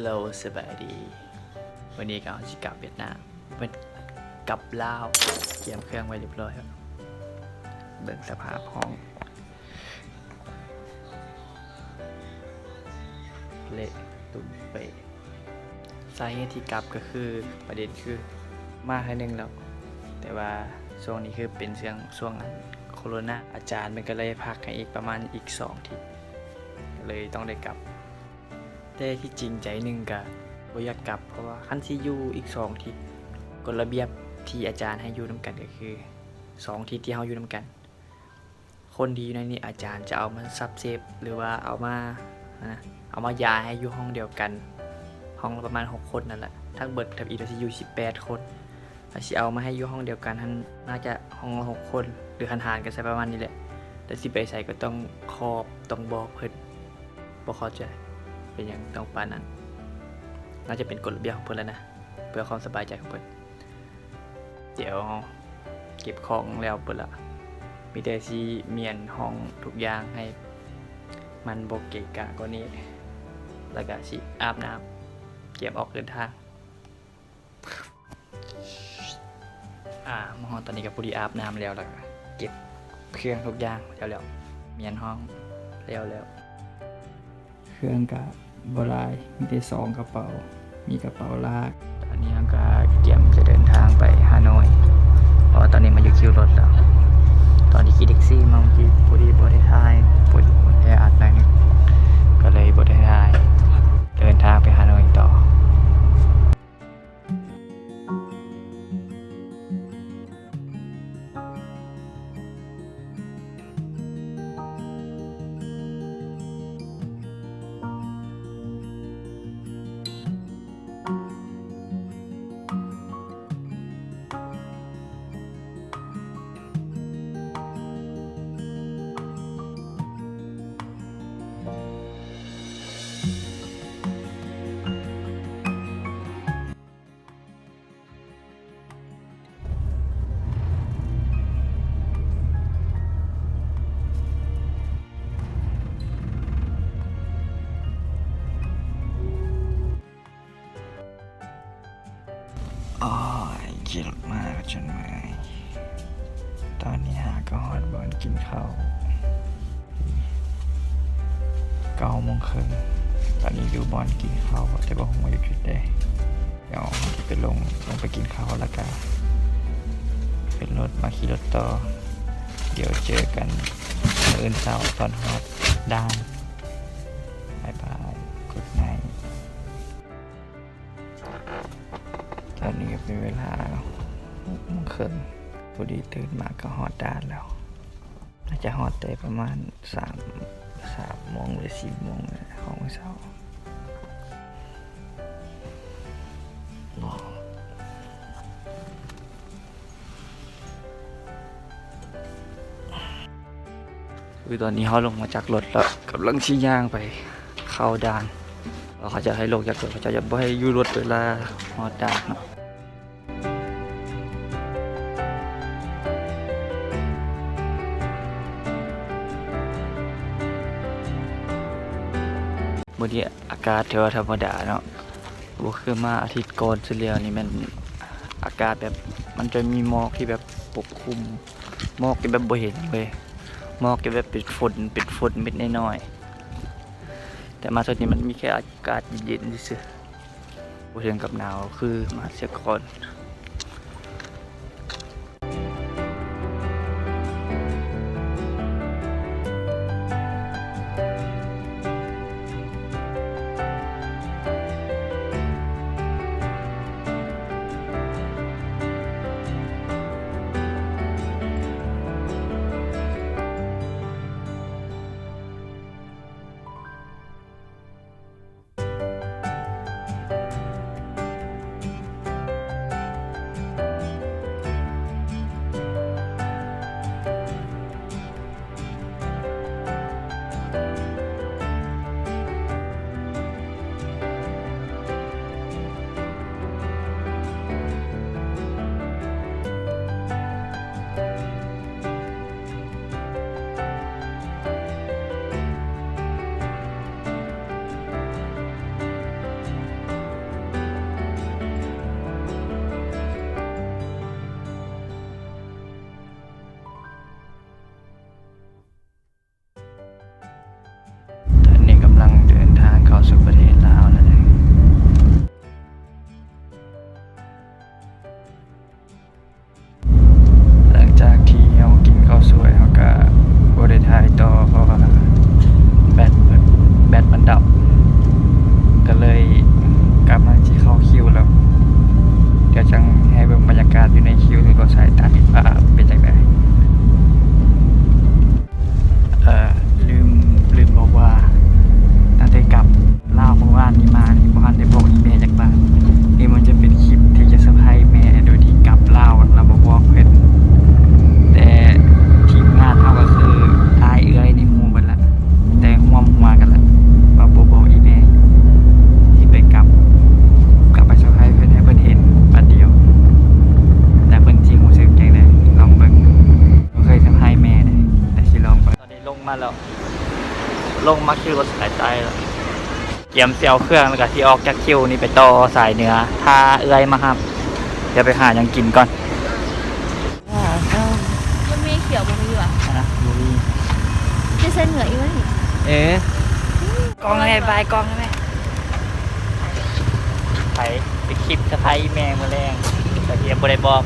ໂລ ສະບາຍດີ. ມື້ນີ້ກໍເຮົາຊິກັບຫວຽດນາມ ເປັນກັບລາວ, ກຽມເຄື່ອງໄວ້ຮຽບຮ້ອຍແລ້ວ. ເບິ່ງສະພາບຫ້ອງ ເລະຕຸ່ມເປະ. ສາເຫດທີ່ກັບກໍຄື ປະເດັນຄືມາເທື່ອໜຶ່ງແລ້ວ, ແຕ່ວ່າຊ່ວງນີ້ຄືເປັນຊ່ວງ ຊ່ວງອັນໂຄໂຣນາ, ອາຈານເພິ່ນກໍເລີຍພັກໃຫ້ອີກປະມານອີກສອງທິດ, ກໍເລີຍຕ້ອງໄດ້ກັບ. ແຕ່ທີ່ຈິງໃຈໜຶ່ງກະບໍ່ຢາກກັບ, ເພາະວ່າຄັນຊິຢູ່ອີກສອງທິດ, ກົດລະບຽບທີ່ອາຈານໃຫ້ຢູ່ນຳກັນກໍຄື ສອງທິດທີ່ເຮົາຢູ່ນຳກັນ, ຄົນທີ່ຢູ່ໃນນີ້ອາຈານຈະເອົາມາສັບເສບ ຫຼືວ່າເອົາມາ ຫັ້ນນະ ເອົາມາຍ້າຍໃຫ້ຢູ່ຫ້ອງດຽວກັນ, ຫ້ອງລະປະມານຫົກຄົນນັ້ນແຫຼະ, ທັງເບິດທຳອິດວ່າຊິຢູ່ສິບແປດຄົນ. ຖ້າຊິເອົາມາໃຫ້ຢູ່ຫ້ອງດຽວກັນຫັ້ນ ໜ້າຈະຫ້ອງລະຫົກຄົນ ຫຼື ຫານໆກັນໃສ່ປະມານນີ້ແຫຼະ, ແຕ່ຊິໄປໃສກໍຕ້ອງຂອບ ຕ້ອງບອກເພິ່ນ. ບໍ່ເຂົ້າໃຈເປັນຫຍັງຕ້ອງປານນັ້ນ, ໜ້າຈະເປັນກົດລະບຽບຂອງເພິ່ນແຫຼະນະ, ເພື່ອຄວາມສະບາຍໃຈຂອງເພິ່ນ. ດຽວເກັບຂອງແລ້ວເບິດລະ, ມີແຕ່ຊິມ້ຽນຫ້ອງທຸກຢ່າງໃຫ້ມັນບໍ່ເກະກະກວ່ານີ້, ແລ້ວກະຊິອາບນ້ຳ ກຽມອອກເດີນທາງ. ອາ ມາຮອດຕອນນີ້ກໍພໍດີອາບນ້ຳແລ້ວ ແລ້ວກໍເກັບເຄື່ອງທຸກຢ່າງແລ້ວໆ, ມ້ຽນຫ້ອງແລ້ວໆ. ເຄື່ອງກະບໍ່ຫຼາຍ, ມີແຕ່ສອງກະເປົາ, ມີກະເປົາລາກ. ຕອນນີ້ເຮົາກະກຽມຈະເດີນທາງໄປຮ່າໂນ້ຍ, ເພາະວ່າຕອນນີ້ມາຢູ່ຄິວລົດແລ້ວ. ຕອນທີ່ຂີ່ແທັກຊີມາເມື່ອກີ້ ພໍດີບໍ່ໄດ້ຖ່າຍ, ພໍດີແອອັດໜ້ອຍໜຶ່ງ, ກໍເລີຍບໍ່ໄດ້ຖ່າຍ. ເດີນທາງໄປຮ່າໂນ້ຍຕໍ່. ໂອ້ຍ ຂີ່ລົດມາກໍຈົນເມື່ອຍ. ຕອນນີ້ຫາກໍຮອດບ່ອນກິນເຂົ້າ ເກົ້າໂມງເຄິ່ງ. ຕອນນີ້ຢູ່ບ່ອນກິນເຂົ້າ ແຕ່ບໍ່ຮູ້ວ່າຢູ່ຈຸດໃດ. ດຽວເຮົາຈະໄປລົງ ລົງໄປກິນເຂົ້າ ແລ້ວກະຂຶ້ນລົດມາຂີ່ລົດຕໍ່. ດຽວເຈີກັນມື້ອື່ນເຊົ້າຕອນຮອດດ່ານ. ບາຍບາຍ Good night. ຕອນນີ້ກໍເປັນເວລາຫົກໂມງເຄິ່ງ ພໍດີຕື່ນມາກໍຮອດດ່ານແລ້ວ. ໜ້າຈະຮອດແຕ່ປະມານສາມ ສາມໂມງ ຫຼື ສີ່ໂມງຂອງມື້ເຊົ້າ. ຄືຕອນນີ້ເຮົາລົງມາຈາກລົດແລ້ວ ກຳລັງຊິຍ່າງໄປເຂົ້າດ່ານ. ເຂົາເຈົ້າໃຫ້ລົງຈາກລົດ, ເຂົາເຈົ້າຈະບໍ່ໃຫ້ຢູ່ລົດເວລາຮອດດ່ານເນາະ. ມື້ນີ້ອາກາດຖືວ່າທຳມະດາເນາະ, ບໍ່ຄືມາອາທິດກ່ອນຊິແລ້ວ. ນີ້ແມ່ນອາກາດແບບ ມັນຈະມີໝອກທີ່ແບບປົກຄຸມ, ໝອກທີ່ແບບບໍ່ເຫັນເລີຍ, ໝອກທີ່ແບບເປັນຝົນ ເປັນຝົນເມັດນ້ອຍໆ. ແຕ່ມາເທື່ອນີ້ມັນມີແຄ່ອາກາດເຢັນໆຊື່ໆ. ບໍ່ເຖິງກັບໜາວຄືມາເທື່ອກ່ອນ. ສາຍຕາເຫັນວ່າເປັນຈັ່ງໃດ. ເອີ ລືມ ລືມບອກວ່າ ຕັ້ງແຕ່ກັບລາວມື້ວານນີ້ມານີ້ ບໍ່ທັນໄດ້ບອກອີ່ແມ່ຈັກບາດ. ນີ້ມັນຈະເປັນຄລິບທີ່ຈະເຊີໄພແມ່ໂດຍທີ່ກັບລາວແລ້ວບໍ່ບອກເພິ່ນ. ແຕ່ທີມງານເຮົາກໍຄືອ້າຍເອື້ອຍນີ້ຮູ້ເບິດລະ ແຕ່ຮ່ວມຫົວກັນລະ ວ່າບໍ່ບອກອີ່ແມ່ ຊິໄປກັບ ກັບໄປເຊີໄພເພິ່ນ ໃຫ້ເພິ່ນເຫັນບາດດຽວ ແລ້ວເພິ່ນຊິຮູ້ສຶກຈັ່ງໃດ ລອງເບິ່ງ. ບໍ່ເຄີຍເຊີໄພແມ່ເດ້ ແຕ່ຊິລອງເບິ່ງ. ນີ້ລົງມາແລ້ວ ລົງມາຄິວລົດສາຍໃຕ້ແລ້ວ. ກຽມຊິເອົາເຄື່ອງ ແລ້ວກະຊິອອກຈາກຄິວນີ້ໄປຕໍ່ສາຍເໜືອ ຖ້າເອື້ອຍມາຮັບ. ດຽວໄປຫາຫຍັງກິນກ່ອນ. ລົດເມຂຽວບໍ່ມີຫວາ? ຮະ? ບໍ່ມີ. ຈະໃສ່ເໜືອອີກບໍ່ນີ້? ເອີ ກ້ອງແມ່ ບາຍກ້ອງແມ່. ໄປ ໄປຄລິບເຊີໄພແມ່ມື້ແລງ ແຕ່ທີ່ຍັງບໍ່ໄດ້ບອກ.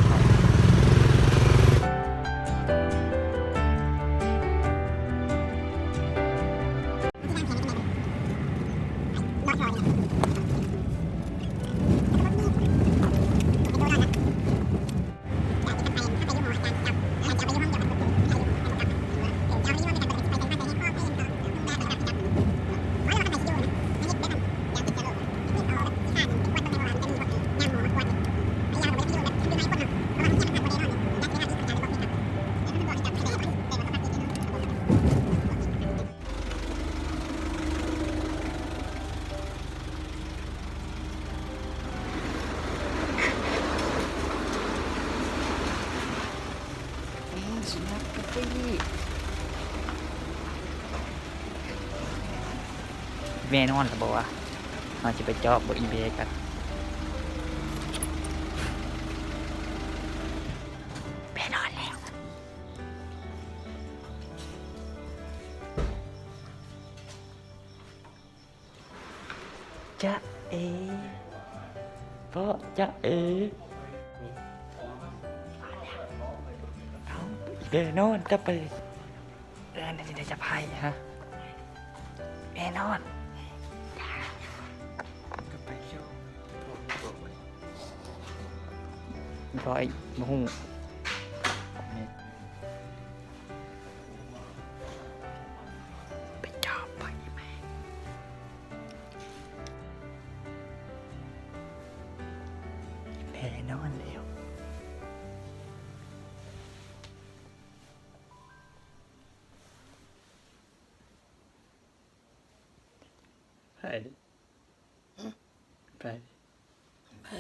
ແມ່ນອນແລ້ວບໍ່ວະ? ເຮົາຊິໄປຈອບເບິ່ງອີ່ແມ່ກັນ. ແມ່ນອນແລ້ວ. ຈ໊ະເອ ເພາະຈ໊ະເອ. ເອົ້າ ແມ່ນອນ ຈະໄປ ເອີ ນັ້ນຊິໄດ້ຈະໄພຮະ ແມ່ນອນ. ຈະໄປໂຊ ບໍ່ຮູ້ ບໍ່ຮູ້. ໄປຈອບໄປແມ່ ແມ່ນອນແລ້ວ. ໃຜ? ຫຶ? ໃຜ? ໃຜ?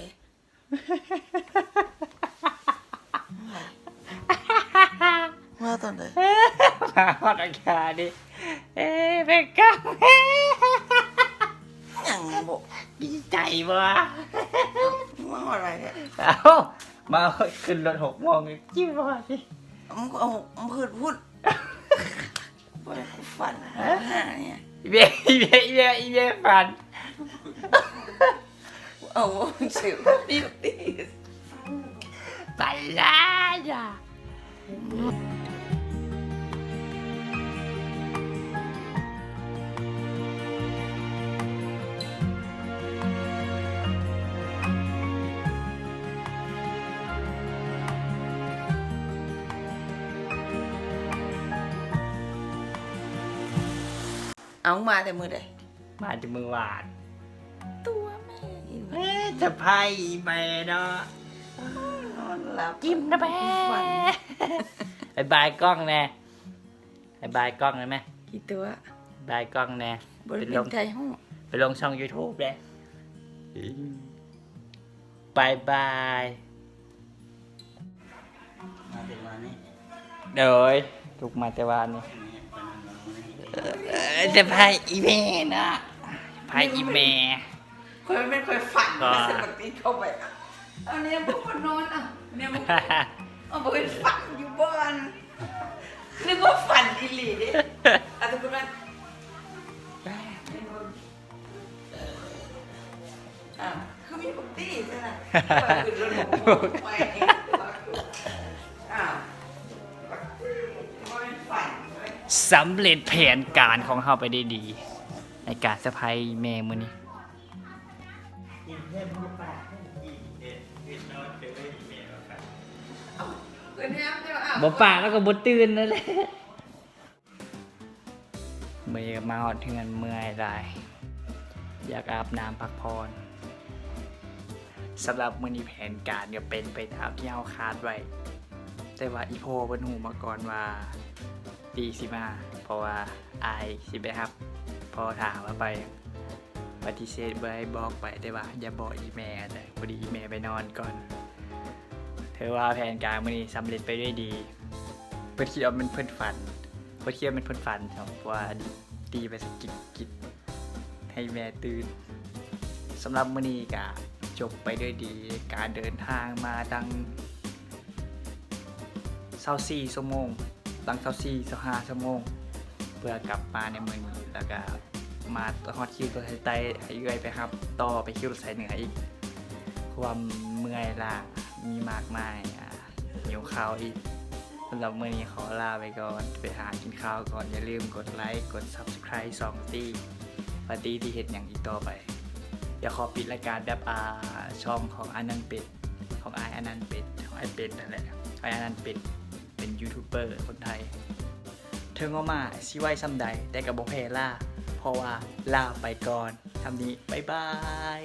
ມາຕອນໃດ? ມາຮອດອາຄານີ້ ເອີ ແມ່ນກັບ ຫຍັງບໍ? ດີໃຈບໍ່? ມາຮອດໃດແທ້? ເອົ້າ ມາຂຶ້ນລົດຫົກໂມງ ຈິວ່າ ເອົ້າ ມຶງຄືເອົາ ມຶງຄືພຸດ ບໍ່ໄດ້ ກູຝັນຫານີ້ ອີແມ່ ອີແມ່ ອີແມ່ ອີແມ່ຝັນ ເອົາ ເສີມ ໄປລະ ຢ່າ. ເອົາ ມາແຕ່ມື້ໃດ? ມາແຕ່ມື້ວານ. ຕົວະແມ່ອີກ ເອີ ສະໄພແມ່ເນາະ ນອນຫຼັບ ຈິ້ມນະແມ່. ບາຍບາຍກ້ອງແດ່ ບາຍບາຍກ້ອງໄດ້ໄໝ? ອີຕົວະ ບາຍບາຍກ້ອງແດ່ ບໍ່ໄດ້ ໄປລົງ ໄປລົງຊ່ອງຢູທູບເດ້. ບາຍບາຍ. ມາແຕ່ວານນີ້ ໂດຍ ລຸກມາແຕ່ວານນີ້. ເອີ ເຊີໄພອີ່ແມ່ນະ ເຊີໄພອີ່ແມ່. ຂ້ອຍແມ່ນຂ້ອຍຝັນ ກໍ ແລ້ວສະມາຕິເຂົ້າໄປ ເອົາແນວບໍ່ນອນ ເອົາແນວບໍ່ ເອົາ ບໍ່ເຫັນຝັນຢູ່ບ່ອນ ນຶກວ່າຝັນອີ່ຫຼີເດ້. ອາດຈະເປັນວ່າ ອ້າວ ຄືມີບັກຕີຊັ້ນນະ ຂຶ້ນລົດຫົກໂມງໄປ ອ້າວ ບັກຕີ ບໍ່ແມ່ນຝັນເວີຍ. ສຳເລັດແຜນການຂອງເຮົາໄປໄດ້ດີ ໃນການເຊີໄພແມ່ມື້ນີ້. ກິນເພິ່ນບໍ່ປາກ ກິນເດັດ ກິນນອນເດີ ແມ່ວ່າຊັ້ນ. ເອົ້າ ບໍ່ປາກແລ້ວກໍບໍ່ຕື່ນນັ້ນແຫຼະ. ມື້ນີ້ກໍມາຮອດເຮືອນເມື່ອຍຫຼາຍ ຢາກອາບນ້ຳພັກຜ່ອນ. ສຳລັບມື້ນີ້ແຜນການກໍເປັນໄປຕາມທີ່ເຮົາຄາດໄວ້ ແຕ່ວ່າອີພໍ່ເພິ່ນຮູ້ມາກ່ອນວ່າຕີຊິມາ ເພາະວ່າອ້າຍຊິໄປຮັບ. ພໍ່ຖາມວ່າໄປ ປະຕິເສດບໍ່ໄດ້ ບອກໄປ ແຕ່ວ່າຢ່າບອກອີ່ແມ່ເດີ ພໍດີອີ່ແມ່ໄປນອນກ່ອນ. ຖືວ່າແຜນການມື້ນີ້ສຳເລັດໄປດ້ວຍດີ. ເພິ່ນຄິດວ່າແມ່ນເພິ່ນຝັນ ເພິ່ນຄິດວ່າແມ່ນເພິ່ນຝັນ ເພາະວ່າຕີໄປສະກິດ ກິດໃຫ້ແມ່ຕື່ນ. ສຳລັບມື້ນີ້ກະຈົບໄປດ້ວຍດີ ການເດີນທາງມາຕັ້ງຊາວສີ່ຊົ່ວໂມງ ຕັ້ງຊາວສີ່ ຊາວຫ້າຊົ່ວໂມງ ເພື່ອກັບມາໃນມື້ນີ້ ແລ້ວກະມາຮອດຄິວລົດໄຟໃຕ້ ໃຫ້ເອື້ອຍໄປຮັບຕໍ່ໄປຄິວລົດໄຟເໜືອອີກ. ຄວາມເມື່ອຍລ້າມີມາກມາຍ ອາ ຫິວເຂົ້າອີກ. ສຳລັບມື້ນີ້ຂໍລາໄປກ່ອນ ໄປຫາກິນຂ້າວກ່ອນ. ຢ່າລືມກົດໄລ ກົດ Subscribe ຊ່ອງຕີ ວ່າຕີຊິເຮັດຫຍັງອີກຕໍ່ໄປ. ດຽວຂໍປິດລາຍການແບບ ອາ ຊ່ອງຂອງອານັນເປັດ ຂອງອ້າຍອານັນເປັດ ຂອງອ້າຍເປັດນັ້ນແຫຼະ ອ້າຍອານັນເປັດ ເປັນຢູທູບເບີຄົນໄທ. ເຖິງວ່າມາຊິໄວສ່ຳໃດ ແຕ່ກໍບໍ່ແພ້ລາ ເພາະວ່າລາໄປກ່ອນ. ສ່ຳນີ້ ບາຍບາຍ.